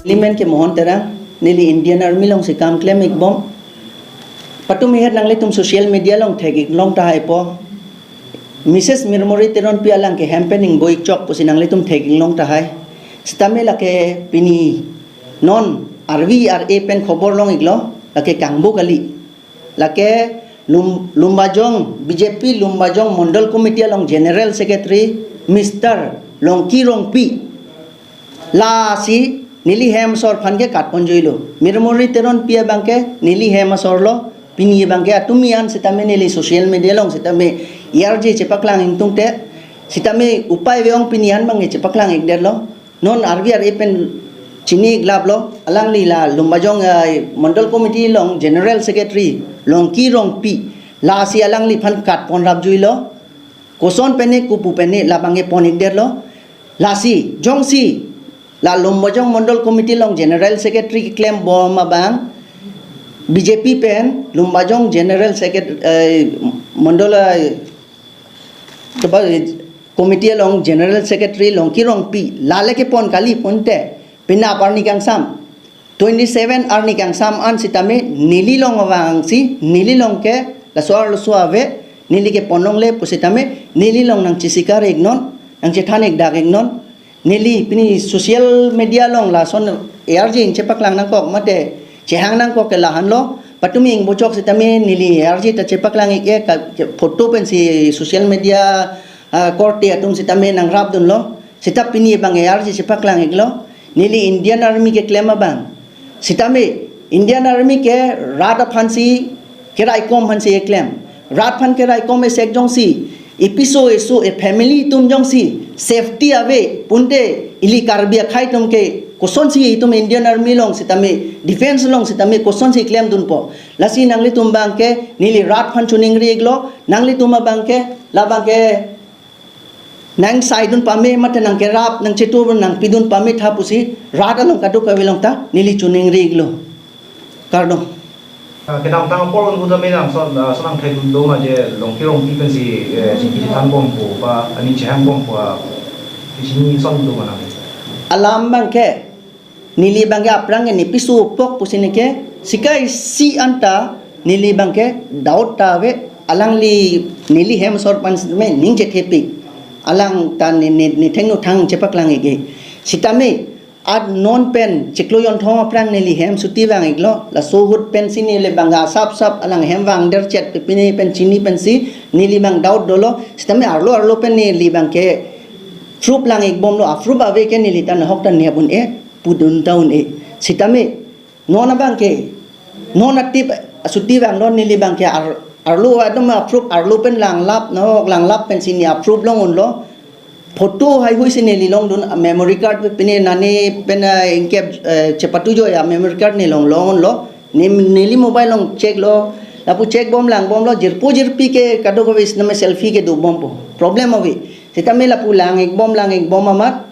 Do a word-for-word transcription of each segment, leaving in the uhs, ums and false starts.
Neli men ke Mohon Terang, neli Indian Army alongsi kam klem-ikbom. Patumi het nanglitum social media along thek-ik long tahai po. Mrs Mirmuri Teronpi alang ke hem pen ingbo-ik chok pusi nanglitum thek-ik long tahai. Sitame lake pini non R V R A pen khobor long-iklo, lake kangbo kali. Lake Lum-, Lumbajong, B J P Lumbajong Mondol Committee along General Secretary Mister Longki Rongpi. Lasi neli hem asor aphan ke katpon juilo. Mirmuri Teronpi abang ke neli hem asor lo, pini abang ke atumi an sitame neli social media along sitame A R G chepaklang ingtungte, sitame upai ave ong pini an abang ke chepaklang-ikdetlo. Non R V R A pen chini-iklaplo, alangli la Lumbajong, eh, Mondol Committee along General Secretary Longki Rongpi, lasi alangliphan katpon rap juilo. Koson pen ne, kopu pen ne, labang ke pon-ikdetlo. Lasi jongsi la Lumbajong Mondol Committee along General Secretary keklembom abang, B J P pen Lumbajong General Secretary, eh, Mondol, eh, coba, eh, Committee along General Secretary Longki Rongpi, lale kepon kali pulote, penap arni kangsam, twenty seven arni kangsam an sitame neli along vangsi, neli along ke laso arloso ave, neli kepon longle pusitame neli along nangchesikar-iknon, nangchethan-ikdak-iknon. Neli pini social media along lason A R G chepaklang nangkok mate chehang nangkok ke lahenlo. Patumi ingbo chok sitame neli A R G ta chepaklang-ik-e, ka, ke photo pensi social media, ah, korte atum sitame nangrapdunlo. Sita pini abang A R G chepaklang-iklo. Neli Indian Army keklem abang. Sitame Indian Army ke rat aphansi keraikom aphansi keklem. Rat aphan keraikom esek jongsi, ipiso eso e family atum jongsi safety ave pulote, ili Karbi akhei atum ke kosonsi itum Indian Army along sitame, defence along sitame kosonsi klemdunpo. Lasi nanglitum abang ke neli rat aphan choningri-iklo, nanglitum abang ke, labang ke nangsaidun pame mate nangkerap, nangchetur, nangpidun pame tha pusi rat along kadokave along ta neli choningri-iklo. Kardom. Ah, kedamtang apor un buta me nang son, ah, son nangthekdun do ma je Longki Rongpi pensi, eh, chingki chethanbompo ba aning chehangbompo, ah, isi ni son do ma nang. Alam abang ke neli abang ke aphrang ke ne piso pok pusi ne ke, sika isi anta neli abang ke doubt ta ave, alangli neli hem asor aphan me ning chethepi. Alang ta ne, ne, ne thengno thang chepaklang-ik-e. Sitame at non pen chiklo jonthom aphrang neli hem suti vang-iklo, laso ahut pensi neli abang ke asap sap alang hem vangderchet pe pine pen chini pensi neli abang doubt dolo, sitame arlo arlo pen neli abang ke proof lang-ikbomlo, a-proof ave ke neli ta nahok ta nep un-e, pudun ta un-e. Sitame non abang ke, non atip asuti vanglo, neli abang ke ar-, arlo atum a-proof arlo pen langlap, nahok langlap pensi ne a-proof long-unlo. Photo haihui si neli longdun, memory card pe pine nane pen, ah, ingkep, eh, chepatu joi a-memory card ne long long-unlo. Ne, neli mobile along check lo. Lapu check bom lang bomlo, jirpo jirpi ke kadokave sitame selfie kedobompo. Problem ave. Sitame lapu lang-ikbom lang-ikbom amat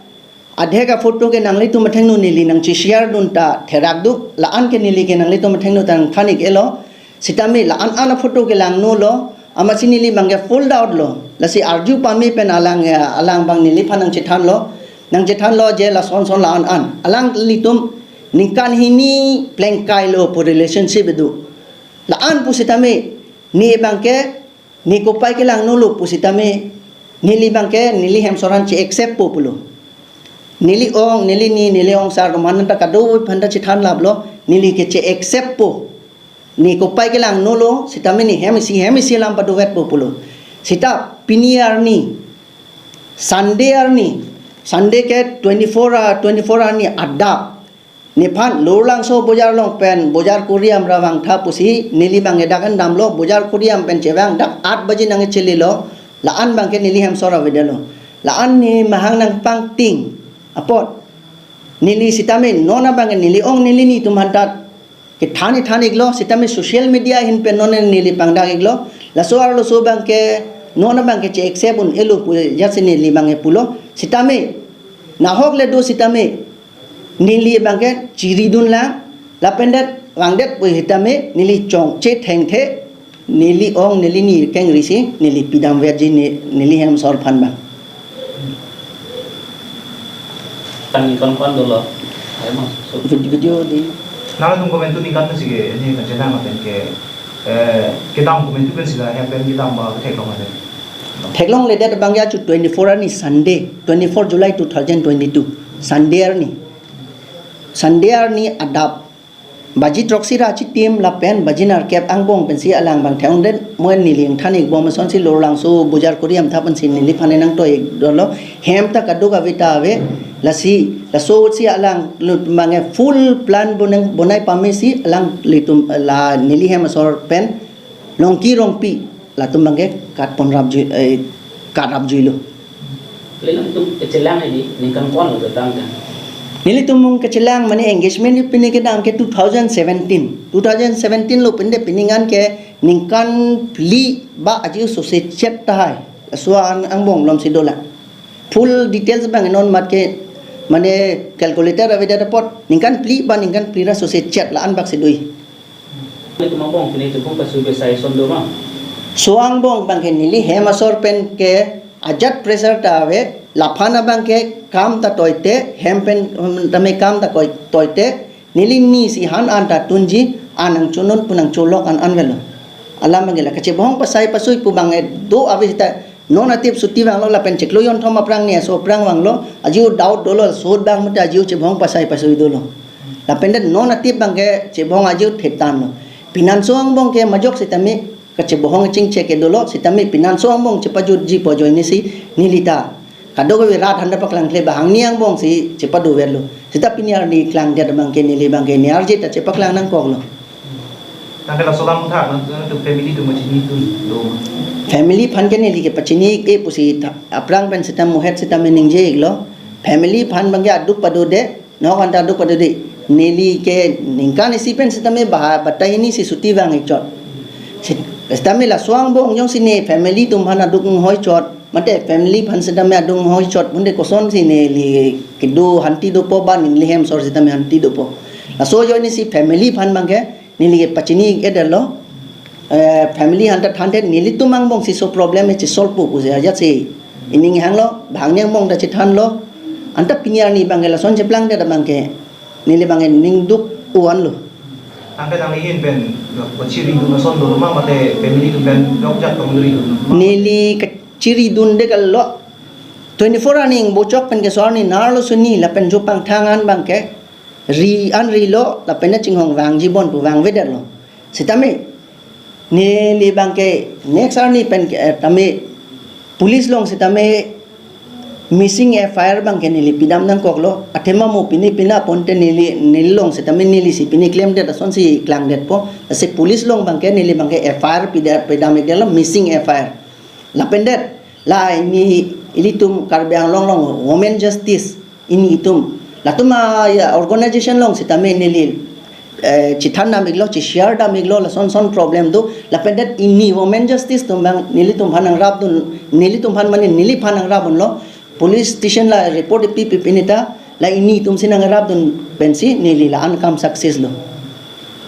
adhek a-photo ke nanglitum athengno neli nangche-share dun ta therak do, la-an ke neli ke nanglitum athengno ta nangthan-ik-elo. Sitame la-an an a-photo ke langnolo, amatsi neli abang ke full doubt lo. Lasi arju pame pen alang, eh, alang abang neliphan nangchethanlo, nangchethanlo je lason son la-an an. Alanglitum ningkan hini plengkailo pu relationship do. La-an pusitame ne abang ke ne kopai kelangnolo pusitame, neli abang ke neli hem asor aphan che-accept-po pulo. Neli ong, neli ni, neli ong sar roman ta kadokave aphan ta chethanlaplo, neli ke che-accept-po. Ne kopai kelangnolo, sitame ne hem isi, hem isi alam padovetpo pulo. Sita pini arni, Sunday arni, Sunday ke twenty-four, ah, twenty-four arni adap. Nephan Lower Langso bojar along pen bojar koriam ra vangtha pusi neli abang ke dak an damlo, bojar koriam pen chevang dak aat baji nangchelilo, la-an abang ke neli hem asor avedetlo. La-an ne mahang nangpangting apot neli sitame non abang ke neli ong neli ni atum aphan ta kethan-ik than-iklo, sitame social media ahin pen non neli pangdak-iklo. Laso arloso abang ke non abang ke che-accept un-elo pu jasi neli abang ke pulo. Sitame nahok le do sitame neli abang ke chiridun lang, lapen det vangdet pusitame neli chongche thengthe, neli ong neli ni kengri si neli pidam verji ne, neli hem asor aphan abang. Kani kon kon dolo. Vid-, video di. Nangtum komantu ningkan pensi ke, ini kachelang apen ke, eh, kedam komantu pensi la hem pen kedam ba ketheklong aja. Theklongledet abang ke achu twenty-four arni Sunday, twenty-four July two thousand twenty-two, Sunday arni. Sunday arni adap baji throksi ra achitim lapen baji nerkep angbong pensi alang abang thekdet, mo neli ingthan-ik bom asonsi Lower Langso Bojar Kuriam tha pensi neliphan nangtoi-ik dolo. Hem ta kadokave ta ave, lasi laso si alangli abang ke full plan bonai, bonai pame si alanglitum la neli hem asor pen Longki Rongpi latum abang ke kat ponrap jui, eh, kat rap juilo. Nelitum kechelang ini ningkan ko-an lo tangka? Nelitum kechelang mane engagement pini kedam ke two thousand seventeen. Two thousand seventeen lo pinde pini ngan ke ningkan phli ba aji sose chet tahai. Laso an angbong alomsi dolang. Full details abang non mat ke mane calculator avedet apot ningkan phli ba ningkan phli ra sose chet la-an bak si doi. Nelitum angbong pini chebong pasui besai ason do ma? So angbong abang ke neli hem asor pen ke ajat pressure ta ave, laphan abang ke kam ta toite, hem pen, um, tame kam ta koi-, toite, neli ni si han an ta tunji, an nangchonun pu nangcholok an an avelo. Alam abang ke la kachebong pasai pasui pu abang ke do ave sita, non atip suti vanglo lapen chiklo jonthom aphrang ni aso aphrang vanglo, ajiu doubt dolo, sot abang mate ajiu chebong pasai pasui dolo. Lapen det non atip abang ke chebong ajiu thetan lo. Pinanso angbong ke majok sitame kachebong chingche ke dolo, sitame pinanso angbong chepajutji pu ajoine si neli ta kadokave rat han ta paklang kle ba hangni angbong si chepado verlo. Sita pini arni klangdet abang ke neli abang ke ni arje ta chepaklang nangkoklo. Tangke laso alam tha, nangtum family atum kachini atum do ma? Family aphan ke neli kepachini-ik-e pusi ta, aphrang pen sita muhet sitame ningje-iklo. Family aphan abang ke aduk padodet, nok an ta aduk padodet. Neli ke ningkan isi pen sitame baha batai hini si suti vang-ik chot. Sit-, sitame laso angbong jongsi ne family atum aphan aduk inghoi chot. Mate family aphan sitame aduk inghoi chot, mate kosonsi neli kedo handi dopo ba neli hem asor sitame handi dopo. Laso ajoine si family aphan abang ke neli kepachini-ik-edetlo. Eh, family han ta thandet, nelitum angbong si so problem e chesolve po pusi ajat si ining hanglo, bang ni angbong ta chethanlo. Anta pini arni abang ke lason cheplangdet abang ke neli abang ke ning duk-un lo. Tangke nangli ahin pen kachiri dun ason dolo ma, mate family atum pen jokjak tong ri dun? Neli kachiri dundet kali lo. Twenty-four arni ingbo chok pen keso arni nerlo suni lapen jo pangthang an abang ke ri an rilo lapen chinghong vangji bon pu vangvedetlo. Sitame neli abang ke next arni pen ke, eh, tame police along sitame missing F I R abang ke neli pidam nangkoklo. Athema mo pini pina ponte neli, neli along sitame neli si pini klemdet asonsi klangdetpo. Lasi police along abang ke neli abang ke F I R pida-, pidam-iklo, missing F I R. Lapen det la ini ilitum Karbi Anglong along women justice ini itum latum a, ya, organization along sitame neli, eh, chethang dam-iklo, cheshare dam-iklo, lason son problem do. Lapen det ini women justice atum abang nelitum aphan nangrapdun, nelitum aphan mane neliphan nangrapdunlo. Police station la report pi pi pini ta la ini atum si nangrapdun pensi neli la-an akam success lo.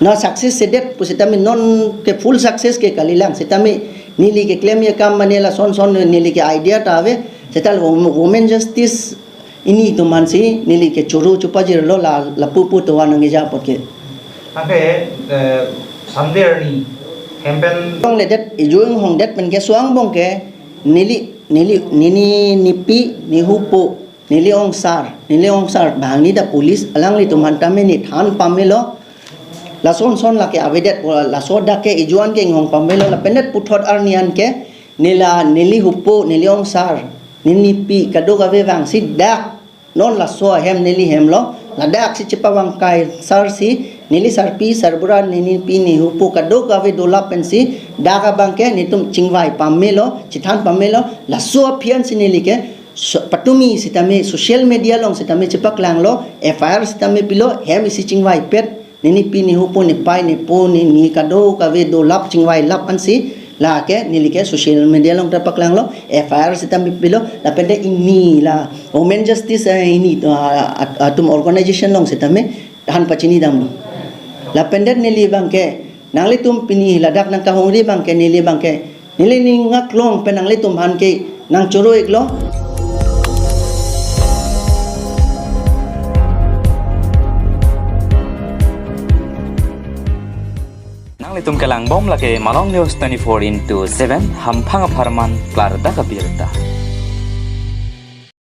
Na success sedet pusitame non ke full success ke kalilang, sitame neli keklem akam mane lason son neli ke idea ta ave, seta wom-, women justice ini atum aphan si neli ke choro chopajirlo la, lapu pu tovar nangkeja apot ke. Tangke, eh, Sunday arni hem pen. Hongledet, ijo inghongdet pen keso angbong ke neli, neli, nini nipi nihupo, neli ongsar, neli ongsar, bang ni ta police alanglitum aphan tame ne than pamelo. Lason son lake avedet, laso dak ke ijo an ke inghong pamelo, lapen det puthot arni an ke neli, neli hupo, neli ongsar, nini nipi kadokave vangsi dak non laso ahem neli hemlo, ladak si chepavang kaisar si neli sarpi sarbura, nini nipi nihupo kadokave dolap pensi dak abang ke netum chingvai pamelo, chethan pamelo, laso aphi an si neli ke so, patumi sitame social media along sitame chepaklanglo, F I R sitame pilo, hem isi chingvaipet, nini nipi nihupo, nepei nepo, nini kadokave dolap chingvailap ansi lake neli ke social media along ta paklanglo, F I R sitame pilo, lapen det ini la women justice, eh, ini to, ah, at-, atum organization along sitame han pachini damlo. Lapen det neli abang ke nanglitum pini ladak nangkahongri abang ke neli abang ke neli ning aklong pen nanglitum aphan ke nangchoro-iklo. Nanglitum kelang bom lake Malong News twenty-four into seven, hamphang apharman klardak abirta.